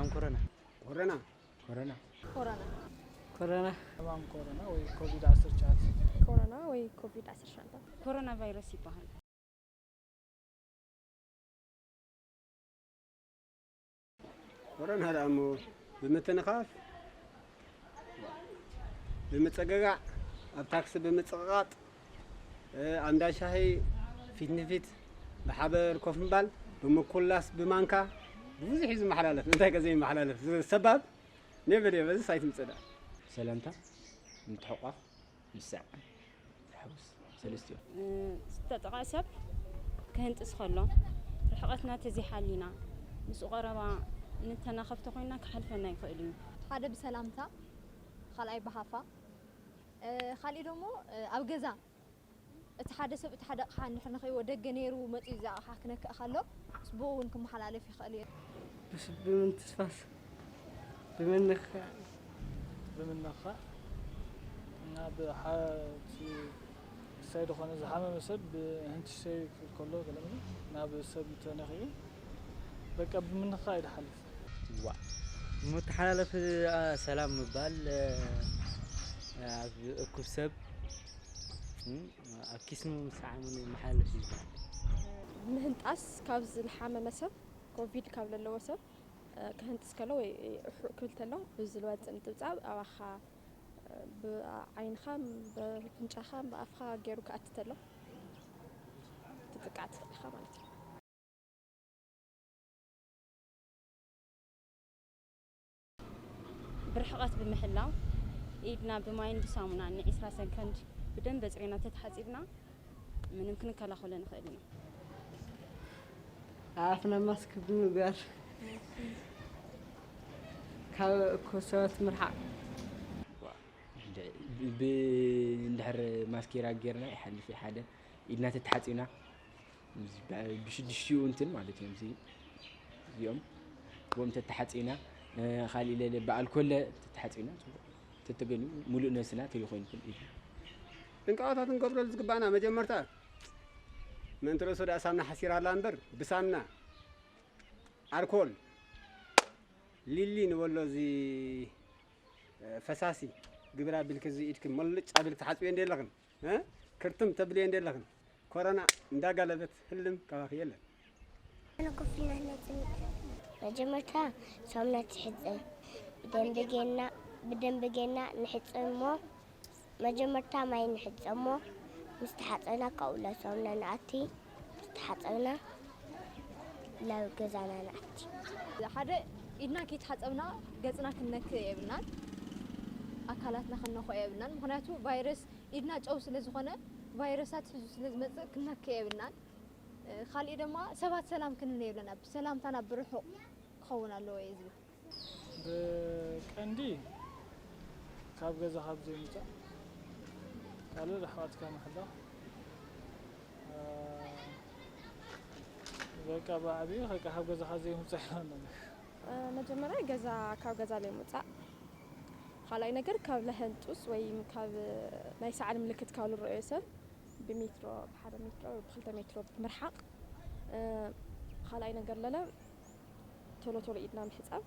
ሕማም ኮሮና። ኮረና። ኮሮና። ኮሮና። ኮሮና። ሕማም ኮሮና ወይ ኮቪድ ዓሰርተ ትሽዓተ። ኮሮና ወይ ኮቪድ ዓሰርተ ትሽዓተ። ኮሮና ቫይረስ ይበሃል። ኮረና ደኣ እሞ ብምትንኻፍ፣ ብምጽግጋዕ፣ ኣብ ታክሲ ብምጽቕቓጥ፣ ኣብ እንዳ ሻሂ ፊት ንፊት ብሓበር ኮፍ ምባል፣ ብምኩላስ፣ ብማንካ፣ ብብዙሕ እዩ ዝመሓላለፍ። እንታይ ከ ዘይመሓላለፍ? ሰባብ ኔቨር እየ፣ በዚስ ኣይትምጸእ ደኣ። ሰላምታ፣ ምትሕቋፍ፣ ምስዕዓም፣ ሓጎስ፣ ሰለስቲኦም። ዝተጠቐ ሰብ ክህንጥስ ከሎ ርሕቐትና ተዘይሓሊና ምስ ቀረባ ንተናኸፍቲ ኮይና ክሓልፈና ይኽእል እዩ። ሓደ ብሰላምታ፣ ካልኣይ ብሃፋ፣ እ፣ ካሊእ ደሞ እ፣ ኣብ ገዛ እቲ ሓደ ሰብ እቲ ሓደ ኣቕሓ እንድሕር ንኽይዎ ደገ ነይሩ መፂኡ እዚ ኣቕሓ ክነክእ ከሎ ምስ ብኡ እውን ክመሓላለፍ ይኽእል እዩ። ብስ- ብምንትስፋስ ብምንኻ ብምንኻ ናብ ሓቲ ሳይ ዝኾነ ዝሓመመ ሰብ ብህንትሰይ ክብል ከሎ ገለመለ ናብ ሰብ እንተነኺኡ በቃ ብምንኻ እዩ ዝሓልፍ። ዋ መተሓላለፊ አ፣ ሰላም ምባል እ፣ ኣብ እኩብ ሰብ እ፣ ኣብ ኪስ ምስዓምን መሓላለፊ ይበሃል። ምህንጣስ ካብ ዝሓመመ ሰብ ኮቪድ ካብ ዘለዎ ሰብ እ፣ ክህንጥስ ከሎ ወይ ርሑቕ ክብል ተሎ ብዝልወፅ ንጥብፃብ ኣባኻ እ፣ ብዓይንኻ ብፍንጫኻ ብኣፍኻ ገይሩ ክኣቲ ተሎ ትጥቃዕ ትኽእል ኢኻ ማለት እዩ። ብርሕቐት ብምሕላው ኢድና ብማይን ብሳሙናን ንዒስራ ሰከንድ ብደንቢ ኣፅሪና ተተሓፂብና ምንም ክንከላኸሎ ንኽእል ኢና። ኣፍና ማስክ ብምግባር ካብ እኮ ሰባት ምርሓቕ እንድሕር ማስኬራ ጌርና ይሓልፍ ሓደ ኢድና ተተሓፂብና ብሽድሽቲኡ እንትን ማለት እዮም እዚኦም ብኦም ተተሓፂብና ካሊእ ለለ ብኣልኮለ ተተሓፂብና ተተገኒ ሙሉእ ነብስና ተይኮይንኩም ኢሉ ጥንቃቐታት ክንገብረሉ ዝግባኣና መጀመርታ ምእንቲ ርእሱ ደኣ ሳምና ሓሲራ ኣላ እምበር ብሳምና ኣልኮል ሊሊ ንበሎ እዚ ፈሳሲ ግብር ኣቢልኪ እዚ ኢድኪ ሞልጭ ኣቢልኪ ትሓፅብዮ እንደ ኣለኽን ክርትም ተብልዮ እንደ ኣለኽን ኮረና እንዳጋለበት ህልም ካባኺ የለን። ኣነ ኮፍ ኢልና ነጽንዕ። መጀመርታ ሳሙና ትሕጸብ። ብደንቢ ጌና ብደንቢ ጌና ንሕጸብ እሞ መጀመርታ ማይ ንሕጸብ እሞ ምስ ተሓጸብና ካብኡ ላብ ሳሙና ንኣቲ ምስ ተሓጸብና ላብ ገዛና ንኣቲ። ሓደ ኢድና ከይተሓጸብና ገጽና ክንነክእ የብልናን። ኣካላትና ክንነኽኦ የብልናን። ምኽንያቱ ቫይረስ ኢድና ጨው ስለ ዝኾነ ቫይረሳት ሒዙ ስለ ዝመጽእ ክንነክእ የብልናን። ካሊእ ድማ ሰባት ሰላም ክንህብ የብለና። ብሰላምታና ብርሑቕ ክኸውን ኣለዎ እየ ዝብል። ብቀንዲ ካብ ገዛ ካብ ዘይምውፃእ ካልእ ርሕቐትካ ምሕላው በቃ ብዓብዩ በቃ ካብ ገዛኻ ዘይምውፃእ ኢልና ኣለና። መጀመርያ ገዛ ካብ ገዛ ለይ ምውፃእ ካልኣይ ነገር ካብ ለሀንጡስ ወይ ካብ ናይ ሰዓል ምልክት ካብ ልረአዮ ሰብ ብሜትሮ ብሓደ ሜትሮ ብክልተ ሜትሮ ምርሓቕ ካልኣይ ነገር ለለ ቶሎ ቶሎ ኢድና ምሕፃብ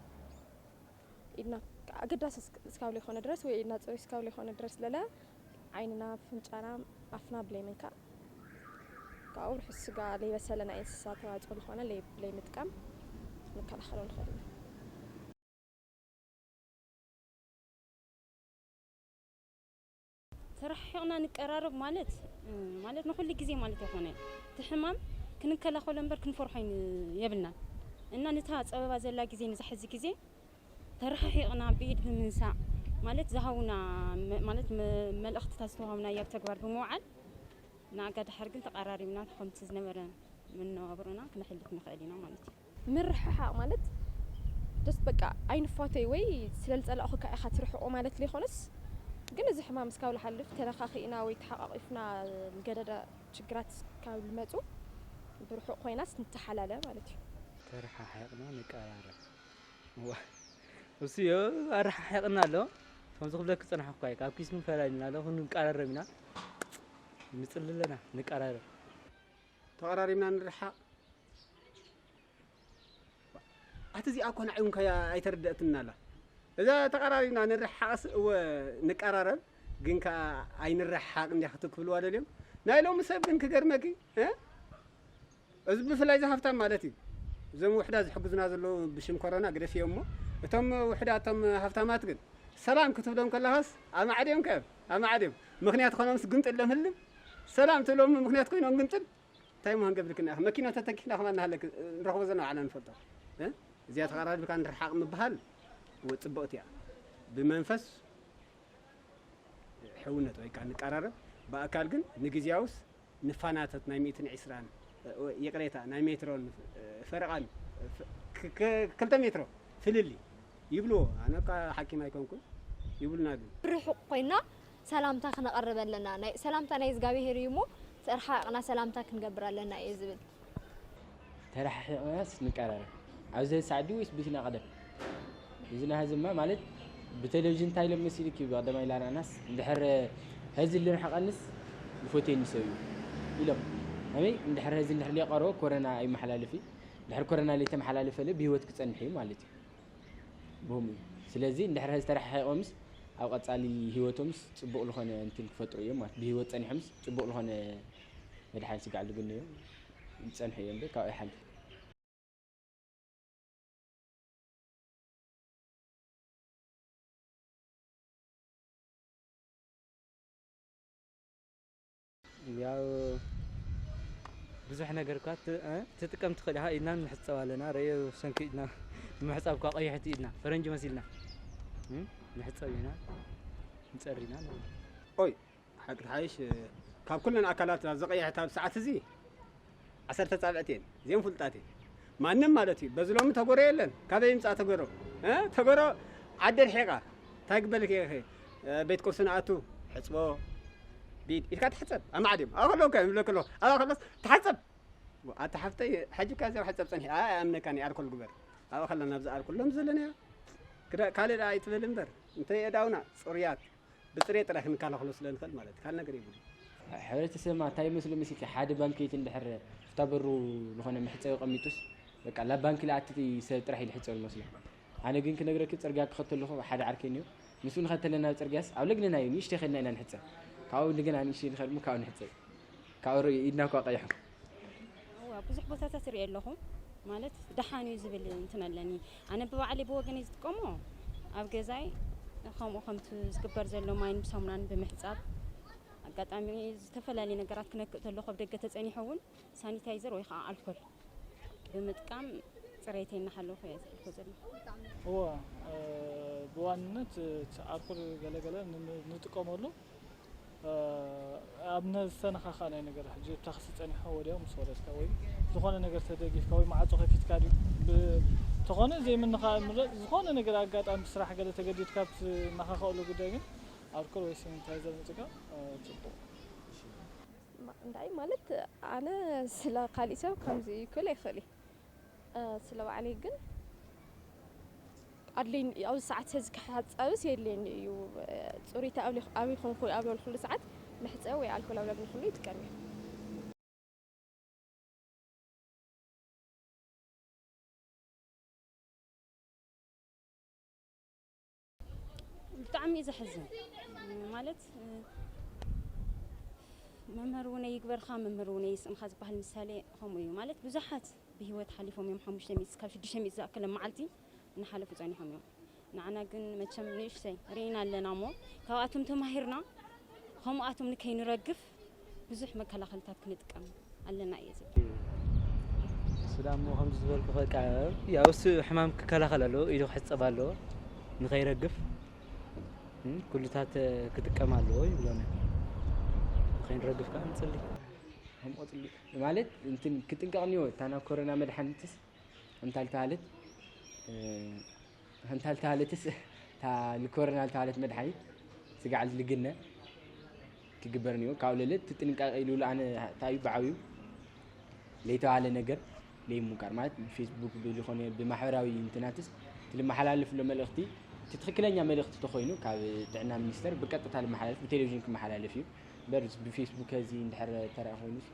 ኢድና ኣገዳሲ እስካብ ለይኮነ ድረስ ወይ ኢድና ፅሩይ እስካብ ለይኮነ ድረስ ለለ ዓይንና ፍንጫና ኣፍና ብለይ ምንካእ ካብኡ ርሑስ ስጋ ለይበሰለ ናይ እንስሳ ተዋፅኦ ዝኾነ ለይ- ለይምጥቃም ንከላኸሎ ንኽእል ኢና። ተረሓሒቕና ንቀራረብ ማለት ማለት ንኩሉ ግዜ ማለት ኣይኮነ እቲ ሕማም ክንከላኸሎ እምበር ክንፈርሖ የብልናን እና ንታ ፀበባ ዘላ ግዜ ንዛ ሕዚ ግዜ ተረሓሒቕና ብኢድ ብምንሳእ ማለት ዝሃቡና ማለት መልእኽትታት ዝተዋሃብናዮ ኣብ ተግባር ብምውዓል ንኣጋ ድሓር ግን ተቐራሪብና ከምቲ ዝነበረ መነባብሮና ክነሕልፍ ንኽእል ኢና ማለት እዩ። ምርሕሓቕ ማለት ደስ በቃ ኣይንፋተይ ወይ ስለ ዝፀላእኹካ ኢኻ ትርሕቆ ማለት ዘይኮነስ ግን እዚ ሕማም እስካብ ዝሓልፍ ተነኻኺእና ወይ ተሓቋቒፍና ዝገደደ ችግራት ካብ ዝመፁ ብርሑቕ ኮይናስ ንተሓላለ ማለት እዩ። ተረሓሒቕና ንቀራረብ። እዋ፣ እሱ ዮ ኣረሓሒቕና ኣሎ። ከምዚ ክብለክ ዝጸናሕኩ እኳ እዩ። ካብ ኪስ ምን ፈላሊና ኣሎ። ክንቀራረብ ኢና። ንጽሊ ኣለና፣ ንቀራረብ። ተቐራሪብና ንርሓቕ። ኣቲ እዚኣ እኮ ንዓይ እውን ከ ኣይተረደእትናላ። እዛ ተቐራሪብና ንረሓቕስ እወ ንቀራረብ፣ ግን ከኣ ኣይንረሓቕ እንዲያ ክትክብልዋ ደልዮም። ናይ ሎሚ ሰብ ግን ክገርመኪ፣ እ? እዚ ብፍላይ እዚ ሃፍታም ማለት እዩ። እዞም ውሕዳት ዝሕግዙና ዘለዉ ብሽም ኮሮና ግደፍዮ እሞ፣ እቶም ውሕዳት፣ እቶም ሃፍታማት ግን ሰላም ክትብሎም ከለኻስ ኣማዕድዮም ከ፣ ኣማዕድዮም። ምኽንያት ኾኖምስ ግምጥል ኢሎም ህልም። ሰላም ትብሎም ምኽንያት ኮይኖም ግምጥል። እንታይ ምዃን ገብርክና ኢኻ? መኪና ተተኪፍና ከማን እናሃለክ ንረኽቦ ዘለና ባዕልና ንፈልጦ። እ? እዚኣ ተቐራሪብካ ንርሓቕ ምብሃል ወ-፣ ጽብቕቲ እያ። ብመንፈስ ሕውነት ወይ ከኣ ንቀራረብ፣ ብኣካል ግን ንግዜያውስ ንፋናተት ናይ ሚእትን ዕስራን፣ እ፣ ይቕሬታ፣ ናይ ሜትሮን፣ እ፣ ፈረቓን፣ እ፣ ክ-፣ ክ-፣ ክልተ ሜትሮ ፍልልይ ይብልዎ። ኣነ እኳ ሓኪም ኣይኮንኩን፣ ይብሉና ግን። ርሑቕ ኮይና ሰላምታ ክነቐርብ ኣለና። ናይ፣ ሰላምታ ናይ እግዚኣብሄር እዩ እሞ፣ ተርሓቕና ሰላምታ ክንገብር ኣለና እየ ዝብል። ተረሓሒቕናስ ንቀራረብ። ኣብዚ ሰዓት ድዩ ወይስ ብዝና ቀደም? ብዝና ህዝማ ማለት ብቴሌቪዥን እንታይ ኢሎም መሲልኪ ብቐደማይ ላራናስ እንድሕር ህዚ ልርሕቐንስ ይፎትየኒ ሰብ እዩ ኢሎም። ኣመይ እንድሕር ህዚ እንድሕር ሊቀርቦ ኮረና ኣይመሓላለፊ። እንድሕር ኮረና ለይተመሓላለፈለ ብህይወት ክጸንሕ እዩ ማለት እዩ። ብህም እዩ። ስለዚ እንድሕር ህዚ ተረሓሒቖምስ ኣብ ቀጻሊ ህይወቶምስ ጽቡቕ ዝኾነ እንትን ክፈጥሩ እዮም ማለት። ብህይወት ጸኒሖምስ ጽቡቕ ዝኾነ መድሓኒት ስጋዕ ዝግነዮም ይጸንሑ እዮም እምበር ካብኡ ይሓልፍ። ያው ብዙሕ ነገር እኳ ት-፣ እ፣ ትጥቀም ትኽእል ኢኻ። ኢድና ንሕጸብ ኣለና። ረእዮ ሰንኪ ኢድና ንምሕጻብ እኳ ቀይሕቲ ኢድና ፈረንጂ መሲልና፣ እ፣ ንሕጸብ ኢና፣ ንጸሪ ኢና። ኦይ፣ ሓቂ ትሓይሽ፣ ካብ ኩለን ኣካላት ኣብ ዝቐይሐት ኣብ ሰዓት እዚ ዓሰርተ ጻብዕቲ እየን፣ እዚአን ፍሉጣት እየን። ማንም ማለት እዩ፣ በዚ ሎሚ ተጎሮ የለን። ካበይ ይምጻእ ተጎሮ? እ? ተጎሮ ዓዲ ርሒቓ። እንታይ ክበልክ እየ? እ፣ ቤት ቁርሲ ንኣቱ፣ ሕጽቦ፣ ቢድ ኢልካ ትሕጸብ። ኣብ ማዕድም። ኣብ ከለዉ ከ ይብለክ ኣለኹ። ኣብ ከለስ ትሓጸብ። ኣታ ሓፍተይ፣ ሕጂ እካ እዚኣ ሕጸብ ጸኒሐ። ኣይ፣ ኣይኣምነካን እየ፣ ኣልኮል ግበር። ኣብ ከለና ኣብዚ ኣልኮል ሎም ዘለናዮ። ክዳ-፣ ካልእ ደኣ ኣይትበል እምበር። እንተ የእዳውና ጽሩያት። ብጽሬት ጥራይ ክንከላኸሎ ስለ ንኽእል ማለት እዩ። ካልእ ነገር የብሉን። ሕብረተሰብና እንታይ ይመስሎ መሲልካ? ሓደ ባንኬት እንድሕር ኣብታ በሩ ዝኾነ መሕጸቢ ቀሚጡስ፣ በቃ፣ ላብ ባንክ ልኣቲ ሰብ ጥራሕ እዩ ዝሕጸብ ዝመስሎ። ኣነ ግን ክነግረኪ፣ ጽርግያ ክኸድ ተለኹ ሓደ ዓርከይ እኒኦ። ንሱ ንኸድ ተለና ኣብ ጽርግያስ፣ ኣብ ለግንና እዩ፣ ንእሽተይ ኸድና ኢና ንሕጸብ። ካብኡ እንደገና ንእሽተይ ንኸድ እሞ ካብኡ ንሕጸብ። ካብኡ ርኢ ኢድና እኳ ቀይሑ። እዋ፣ ብዙሕ ቦታታት እሪኦ ኣለኹ። ማለት፣ ደሓን እዩ ዝብል እንትን ኣለኒ። ኣነ ብባዕለይ ብወገነይ ዝጥቀሞ፣ ኣብ ገዛይ ከምኡ ከምቲ ዝግበር ዘሎ ማይን ብሳሙናን ብምሕጻብ፣ ኣጋጣሚ ዝተፈላለየ ነገራት ክነክእ ተለኹ፣ ኣብ ደገ ተጸኒሑ እውን ሳኒታይዘር ወይ ከዓ ኣልኮል ብምጥቃም ጽሬተይ እናሓለኹ እየ ዝሕልፎ ዘለኹ። እወ፣ እ፣ ብዋንነት እቲ ኣልኮል ገለገለ ን-፣ ንጥቀመሉ፣ እ፣ ኣብ ነዝተነኻኻናይ ነገር ሕጂ እብታ ክሲ ጸኒሖ ወዲያው ምስ ወረድካ ወይ ዝኾነ ነገር ተደጊፍካ ወይ ማዕጾ ከፊትካ ድዩ ብ-፣ ተኾነ ዘይምንኻ ምረ-፣ ዝኾነ ነገር ኣጋጣሚ ብስራሕ ገለ ተገዲድካ ብትነኻኸእሉ ጉዳይ ግን ኣልኮል ወይ ሳኒታይዘር ምጥቃም፣ እ፣ ጽቡቕ። ማ-፣ እንታይ ማለት ኣነ ስለ ካሊእ ሰብ ከምዚ ክብል ኣይኽእል እየ። እ፣ ስለ ባዕለይ ግን ኣድለይኒ፣ ኣብዚ ሰዓት ሕዚ ክሓጸብስ የድልየኒ እዩ። እ፣ ጽሩይቲ ኣብ ሊ-፣ ኣብ ይኹንኩ ኣብ በልኩሉ ሰዓት መሕጸቢ ወይ ኣልኮል ኣብ ለብንኩሉ ይጥቀም እየ። ብጣዕሚ እዩ ዘሕዝን። ማለት፣ እ፣ መምህር እውን ይግበርካ፣ መምህር እውን ይስእንካ ዝበሃል ምሳሌ ከምኡ እዩ። ማለት፣ ብዙሓት ብህይወት ሓሊፎም እዮም። ሓሙሽተ ሚእቲ ካብ ሽዱሽተ ሚእቲ ዝኣክል መዓልቲ እናሓለፉ ጸኒሖም እዮም። ንዓና ግን መቸም ንእሽተይ ርኢና ኣለና እሞ፣ ካብኣቶም ተማሂርና፣ ከምኣቶም ንከይንረግፍ ብዙሕ መከላኸልታት ክንጥቀም ኣለና እየ ዝብል። እሱ ደኣ እሞ ከምዚ ዝበልኩ በቃ፣ ያው እሱ ሕማም ክከላኸል ኣለዎ፣ ኢዱ ክሕጸብ ኣለዎ፣ ንኸይረግፍ፣ እም፣ ኩሉታት ክጥቀም ኣለዎ ይብሎና። ንኸይንረግፍ ከኣ ንጽሊ። ከምኡ ጽሊ ማለት እንትን ክጥንቀቕ እኒኦ፣ እታ ናብ ኮሮና መድሓኒትስ እንታ ልተባህለት፣ እ፣ እንታ ልተባህለትስ፣ እታ ልኮረና ልተባህለት መድሓኒት ስጋዕ ልግነ ክግበር እኒኦ። ካብኡ ለለ እቲ ጥንቃቄ ኢሉ ኣነ እንታይ እዩ ብዓብዩ ለይተባህለ ነገር ለይምውቃር ማለት ብፌስቡክ ብዝኾነ ብማሕበራዊ እንትናትስ እቲ ልመሓላለፍ ሎ መልእኽቲ እቲ ትኽክለኛ መልእኽቲ ተኾይኑ ካብ ጥዕና ሚኒስተር ብቀጥታ ልመሓላለፍ ብቴሌቪዥን ክመሓላለፍ እዩ። እምበር ብፌስቡክ እዚ እንድሕር ተረኣ ኮይኑስ፣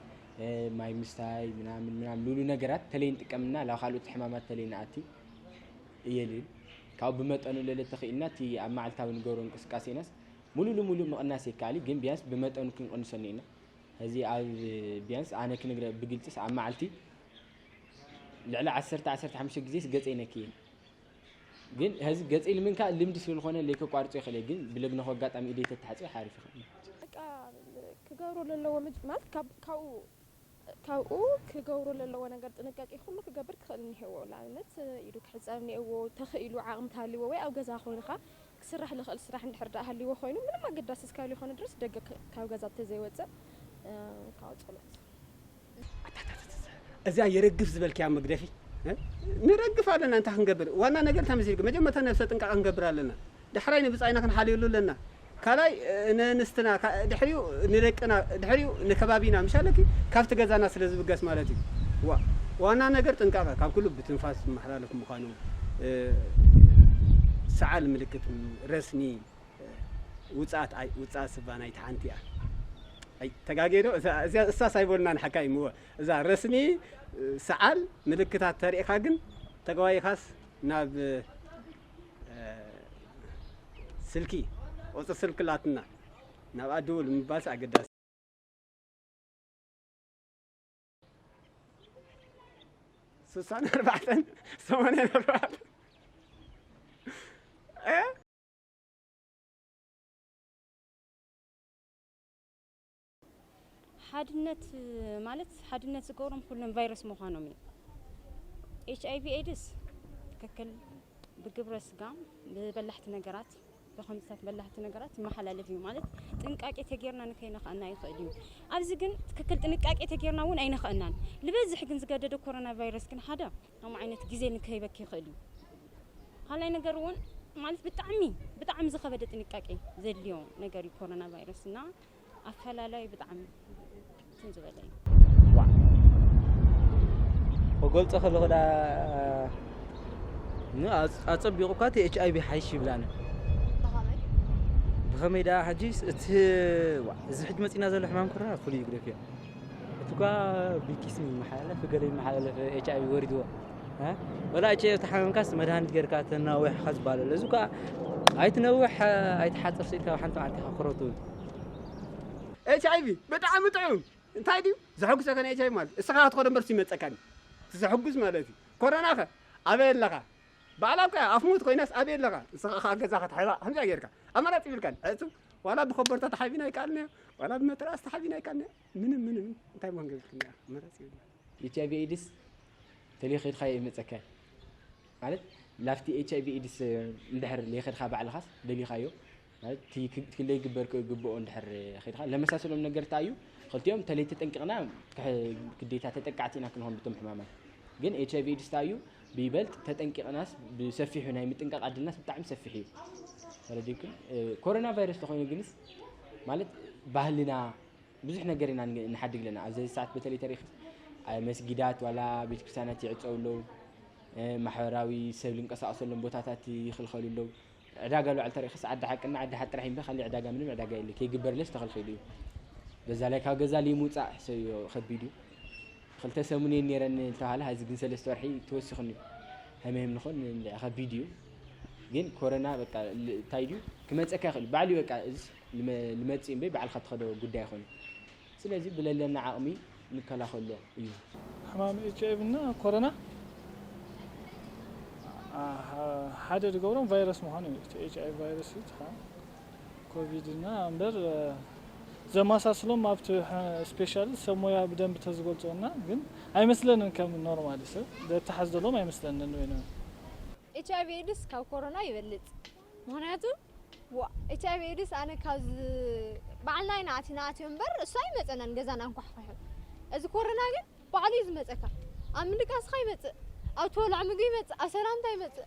እ፣ ማይ ምስታይ ምናምን ምናምን ልብሉ ነገራት ተለይ ንጥቀምና፣ ላብ ካልኦት ሕማማት ተለይ ንኣቲ። እየ ልብል። ካብኡ ብመጠኑ ለለ ተኽኢልና እቲ ኣብ መዓልታዊ ንገብሮ እንቅስቃሴናስ ሙሉ ልሙሉ ምቕናስ የካኣል እዩ፣ ግን ቢያንስ ብመጠኑ ክንቕንሶ እኒኤና። ሕዚ ኣብ ቢያንስ ኣነ ክንግረ ብግልጽስ ኣብ መዓልቲ ልዕሊ ዓሰርተ ዓሰርተ ሓሙሽተ ግዜስ ገጸይ ነክየ። ግን ሕዚ ገጸይ ንምንካእ ልምዲ ስለዝኾነ ለይከቋርጾ ይኽእል እየ፣ ግን ብለግነኹ ኣጋጣሚ ኢደይ ተተሓጽበ ሓሪፍ ይኽእል። በቃ ክገብሮ ለለዎ ምጅ-፣ ማለት ካብ-፣ ካብኡ ካብኡ ክገብሮ ለለዎ ነገር ጥንቃቄ ኩሉ ክገብር ክኽእል እኒሄዎ። ንኣብነት ኢዱ ክሕጸብ እኒሄዎ፣ ተኽኢሉ ዓቕሚ ተሃልይዎ ወይ ኣብ ገዛ ኮይንኻ ክስራሕ ልኽእል ስራሕ እንድሕር ደኣ ሃልይዎ ኮይኑ ምንም ኣገዳሲ እስካብ ልይኾነ ድረስ ደገ ክ-፣ ካብ ገዛ ተዘይወጽእ፣ እ፣ ካብ ጸሎት። እዚኣ የረግፍ ዝበልክያ መግደፊ እ? ንረግፍ ኣለና። እንታይ ክንገብር? ዋና ነገር እንታይ መሲልክ? መጀመርታ ነብሰ ጥንቃቐ ክንገብር ኣለና። ዳሕራይ ንብጻይና ክንሓልየሉ ኣለና። ካልኣይ ንኣንስትና፣ ድሕሪኡ ንደቅና፣ ድሕሪኡ ንከባቢና ምሽ ኣለኪ ካብቲ ገዛና ስለ ዝብገስ ማለት እዩ። ዋና ነገር ጥንቃቐ ካብ ኩሉ ብትንፋስ ዝመሓላለፍ ምዃኑ፣ ሰዓል ምልክት ረስኒ፣ ውፅኣት ውፅኣት ስባ ናይቲ ሓንቲ እያ። ተጋጌዶ እሳስ ኣይበሉና ንሓካይ ምወ እዛ ረስኒ ሰዓል ምልክታት ተሪእኻ ግን ተገዋይኻስ ናብ ስልኪ ቁፅሪ ስልኪ ላትና ናብ ኣድውል ምባልስ ኣገዳሲ። ስሳን ኣርባዕተን ሰማንያን ኣርባዕተን። ሓድነት ማለት ሓድነት ዝገብሮም ኩሎም ቫይረስ ምዃኖም እዩ። ኤች ኣይ ቪ ኤድስ ትክክል ብግብረ ስጋ ብበላሕቲ ነገራት ብኸምዚታት በላሕቲ ነገራት ይመሓላለፍ እዩ ማለት ጥንቃቄ ተጌርና ንከይነኽእና ይኽእል እዩ። ኣብዚ ግን ትክክል ጥንቃቄ ተጌርና እውን ኣይነኽእናን። ልበዝሕ ግን ዝገደደ ኮሮና ቫይረስ ግን ሓደ ከምኡ ዓይነት ግዜ ንከይበክ ይኽእል እዩ። ካልኣይ ነገር እውን ማለት ብጣዕሚ ብጣዕሚ ዝኸበደ ጥንቃቄ ዘድልዮ ነገር እዩ ኮሮና ቫይረስ እና ኣፈላላዩ ብጣዕሚ እንትን ዝበለ እዩ። ክገልፆ ከለኹ ዳ ኣፀቢቑ እኳ እቲ ኤች ኣይ ቪ ሓይሽ ይብላኒ። ብኸመይ ዳ ሕጂ እቲ እዚ ሕጂ መፂና ዘሎ ሕማም ኮሮና ፍሉይ እዩ ግደፍዮ። እቲ እኳ ብኪስ ይመሓላለፍ ብገለ ይመሓላለፍ ኤች ኣይ ቪ ወሪድዎ። ወላ ኤች ኣይ ቪ ተሓመምካስ መድሃኒት ጌርካ ተናዊሕካ ዝበሃል ኣሎ። እዚ እኳ ኣይትነውሕ ኣይትሓፅር ስኢልካ ሓንቲ መዓልቲ ኢኻ ክረቱ። ኤች ኣይ ቪ ብጣዕሚ ጥዑም እንታይ ድዩ ዘሐጉሰካ ናይ ኤች ኣይ ቪ ማለት እስኻ ክትኸዶ እምበር ይመፀካኒ ዘሐጉስ ማለት እዩ። ኮሮና ኸ ኣበይ ኣለኻ? ባዕላ እኮ ኣፍ ሞት ኮይናስ ኣበይ ኣለኻ? ንስኻ ኸዓ ገዛኻ ትሕባ ከምዚኣ ጌርካ ኣማራፂ ይብልካን። ሕዚ ዋላ ብኮቦርታ ተሓቢና ኣይከኣልናዮ ዋላ ብመትረኣስ ተሓቢና ኣይከኣልናዮ ምንም ምንም እንታይ ምኾን ገብልክና ኣማራፂ ይብልና። ኤች ኣይ ቪ ኤድስ ተልዩ ከይድካዮ ይመፀካ ማለት ላፍቲ ኤች ኣይ ቪ ኤድስ እንድሕር ለይኸድካ ባዕልኻስ ደሊኻዮ ማለት ክለይ ግበር ክግብኦ እንድሕር ከይድካ ለመሳሰሎም ነገር እንታይ እዩ ክልቲኦም ተለይ ተጠንቂቕና ግዴታ ተጠቃዕቲ ኢና ክንኾን ብቶም ሕማማት ግን ኤች ኣይ ቪ ኤድስ እንታይ እዩ ብይበልጥ ተጠንቂቕናስ ብሰፊሑ ናይ ምጥንቃቕ ዕድልናስ ብጣዕሚ ሰፊሕ እዩ። ተረዲእኩም? ኮሮና ቫይረስ ተኾይኑ ግንስ ማለት ባህልና ብዙሕ ነገር ኢና ንሓድግ ኣለና። ኣብዚ ሰዓት በተለይ ተሪኽ መስጊዳት ዋላ ቤተክርስትያናት ይዕፀው ኣለዉ። ማሕበራዊ ሰብ ልንቀሳቀሰሎም ቦታታት ይኽልኸሉ ኣለዉ። ዕዳጋ ልባዕል ተሪኽስ ዓዲ ሓቅና ዓዲ ሓቂ ጥራሕ እምበር ካሊእ ዕዳጋ ምንም ዕዳጋ የለ። ከይግበርለስ ተኸልኺሉ እዩ። በዛ ላይ ካብ ገዛ ልይምውፃእ ሕሰብዮ ከቢድ እዩ። ክልተ ሰሙን እየን ነይረን ዝተባህላ ሕዚ ግን ሰለስተ ወርሒ ተወሲኹኒ እዩ። ሃይማይም ንኾን ከቢድ እዩ። ግን ኮረና በቃ እንታይ ድዩ ክመፀካ ይኽእል ባዕሉ በቃ እዚ ልመፅእ እምበይ ባዕልካ ትኸዶ ጉዳይ ይኾን እዩ። ስለዚ ብለለና ዓቕሚ ንከላኸሎ እዩ። ሕማም ኤች ኣይ ቪ እና ኮረና ሓደ ዝገብሮም ቫይረስ ምዃኑ እዩ። እቲ ኤች ኣይ ቪ ቫይረስ እዩ እቲ ከዓ ኮቪድ እና እምበር ዘማሳስሎም ኣብቲ ስፔሻሊ ሰብ ሞያ ብደንብ ተዝገልፆ እና ግን ኣይመስለንን ከም ኖርማሊ ሰብ ዘተሓዝደሎም ኣይመስለንን ወይ ኤች ኣይ ቪ ኤድስ ካብ ኮሮና ይበልፅ ምክንያቱ ዋ ኤች ኣይ ቪ ኤድስ ኣነ ካብ ባዕልና ኢና ኣቲና ኣትዮ እምበር እሱ ኣይመፀናን ገዛና እንኳሕኳሑ እዚ ኮሮና ግን ባዕሉ እዩ ዝመፀካ ኣብ ምድቃስካ ይመፅእ ኣብ ትበልዖ ምግቢ ይመፅእ ኣብ ሰላምታ ይመፅእ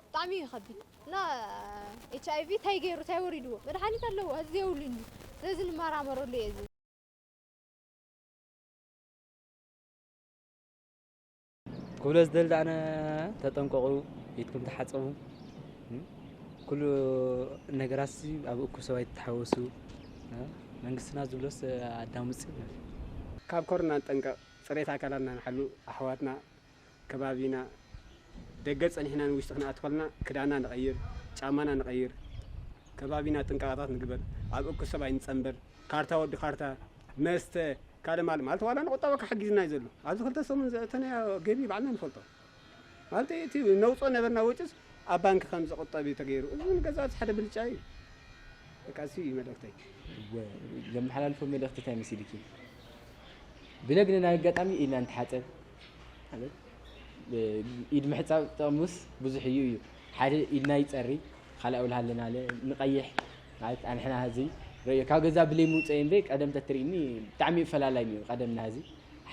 ብጣዕሚ እዩ ከቢድ እና ኤች ኣይ ቪ እንታይ ገይሩ እንታይ ወሪድዎ መድሓኒት ኣለዎ እዚ የብሉን እዩ ስለዚ ንመራመረሉ እየ ዝብል ክብሎ ዝደሊ ኣነ ተጠንቀቑ ኢድኩም ተሓፀቡ ኩሉ ነገራት ኣብ እኩብ ሰብ ኣይትተሓወሱ መንግስትና ዝብሎስ ኣዳምፁ ይበል ካብ ኮሮና ንጠንቀቕ ፅሬት ኣካላትና ንሓሉ ኣሕዋትና ከባቢና ደገ ጸኒሕና ንውሽጢ ክንኣቱ ከለና ክዳና ንቐይር፣ ጫማና ንቐይር፣ ከባቢና ጥንቃቐታት ንግበር፣ ኣብ እኩስ ሰብ ኣይንጸንበር፣ ካርታ ወዲ ካርታ፣ መስተ፣ ካልእ ማለት ማለት ዋላ ንቁጠባ ክሓጊዝና እዩ ዘሎ። ኣብዚ ክልተ ሰሙን ዘእተናዮ ገቢ ባዕልና ንፈልጦ። ማለት እቲ ነውፅኦ ነበርና ወጭስ ኣብ ባንክ ከም ዝቁጠብ እዩ ተገይሩ። እዚ ንገዛእቲ ሓደ ብልጫ እዩ። በቃ እሱ እዩ መልእክተይ። እወ፣ ዘመሓላልፎ መልእኽቲ እንታይ መሲልኪ? ብነግኒ ናይ ኣጋጣሚ ኢድና ንተሓፀብ። ማለት ኢድ ምሕፃብ ጥቕሙስ ብዙሕ እዩ እዩ። ሓደ ኢድና ይፀሪ፣ ካልኣይ ውልሃ ኣለና ለ ንቐይሕ። ማለት ኣንሕና ህዚ ረዮ ካብ ገዛ ብለይ ምውፀእ እምበይ ቀደም ተትርእኒ ብጣዕሚ እዩ ፈላላይ ነይሩ። ቀደም ናህዚ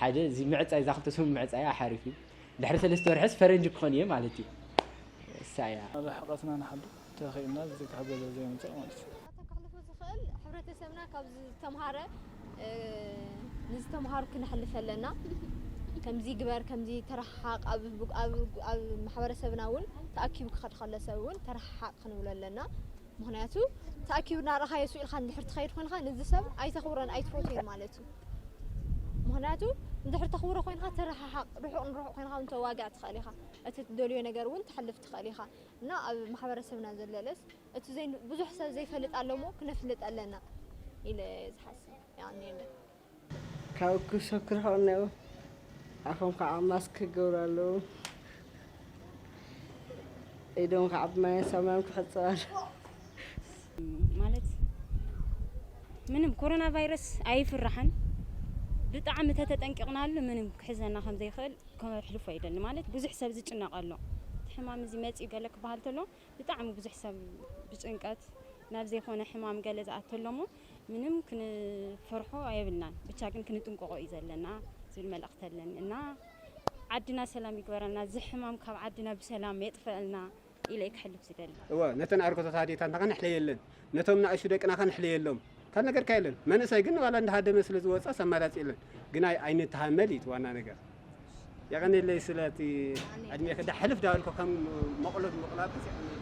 ሓደ እዚ ምዕፃይ እዛ ክልተ ሰሙን ምዕፃይ ኣሓሪፍ እዩ። ድሕሪ ሰለስተ ወርሕስ ፈረንጂ ክኾን እየ ማለት እዩ። እሳ እያ። ኣብ ሕቐትና ንሓሉ ተኸኢልና እዚ ካብ ገዛ ዘይምውፃእ ማለት እዩ። ኣታ ከሕልፎ ዝኽእል ሕብረተሰብና ካብ ዝተምሃረ፣ እ፣ ንዝተምሃሩ ክነሕልፍ ኣለና። ከምዚ ግበር፣ ከምዚ ተረሓሓቕ፣ ኣብ፣ ኣብ፣ ኣብ ማሕበረሰብና እውን ተኣኪቡ ክኸድ ከሎ ሰብ እውን ተረሓሓቕ ክንብሎ ኣለና። ምኽንያቱ ተኣኪቡ እናረኣኻዮ ስቕ ኢልካ እንድሕር ትኸይድ ኮይንካ ነዚ ሰብ ኣይተኽብሮን ኣይትፈትዮን ማለት እዩ። ምኽንያቱ እንድሕር ተኽብሮ ኮይንካ ተረሓሓቕ፣ ርሑቕ ንርሑቕ ኮይንካ እውን ተዋግዕ ትኽእል ኢኻ። እቲ ትደልዮ ነገር እውን ተሕልፍ ትኽእል ኢኻ። እና ኣብ ማሕበረሰብና ዘለለስ እቲ ዘይ-፣ ብዙሕ ሰብ ዘይፈልጥ ኣሎ እሞ ክነፍልጥ ኣለና ኢለ እየ ዝሓስብ። ያኔ እንደ ካብ እኩይ ሰብ ክርሕቑ እኒአው። ኣፎም ከዓ ማስክ ክገብሩ ኣለዎም። ኢዶም ከዓ ብማይን ሳሙናን ክሕፀቡ ኣለዎም። ማለት ምንም ኮሮና ቫይረስ ኣይፍራሕን። ብጣዕሚ ተተጠንቂቕናሉ ምንም ክሕዘና ከም ዘይኽእል ከሕልፎ ይደሊ። ማለት ብዙሕ ሰብ ዝጭነቕ ኣሎ። እቲ ሕማም እዚ መፂኡ ገለ ክበሃል ተሎ ብጣዕሚ ብዙሕ ሰብ ብጭንቀት ናብ ዘይኮነ ሕማም ገለ ዝኣተሎ እሞ ምንም ክንፈርሖ የብልናን። ብቻ ግን ክንጥንቀቖ እዩ ዘለና ዝብል መልእኽቲ ኣለኒ። እና ዓድና ሰላም ይግበረልና። እዚ ሕማም ካብ ዓድና ብሰላም የጥፈአልና ኢለ እየ ክሕልፍ ዝደሊ። እወ፣ ነተን ኣርግቶታት ኣዴታትና ከነሕለየለን፣ ነቶም ንኣሽቱ ደቅና ከነሕለየሎም። ካልእ ነገርካ የለን። መንእሰይ ግን ዋላ እንዳሃደመ ስለ ዝወፅእ ኣማራፂ የለን። ግን ኣይ-፣ ኣይንተሃመል እዩ እቲ ዋና ነገር። የቐንየለይ ስለቲ ዕድሜ ክዳ ሕልፍ ዳበልኩ ከም መቕሎ ምቕላብስ የቐንየለይ።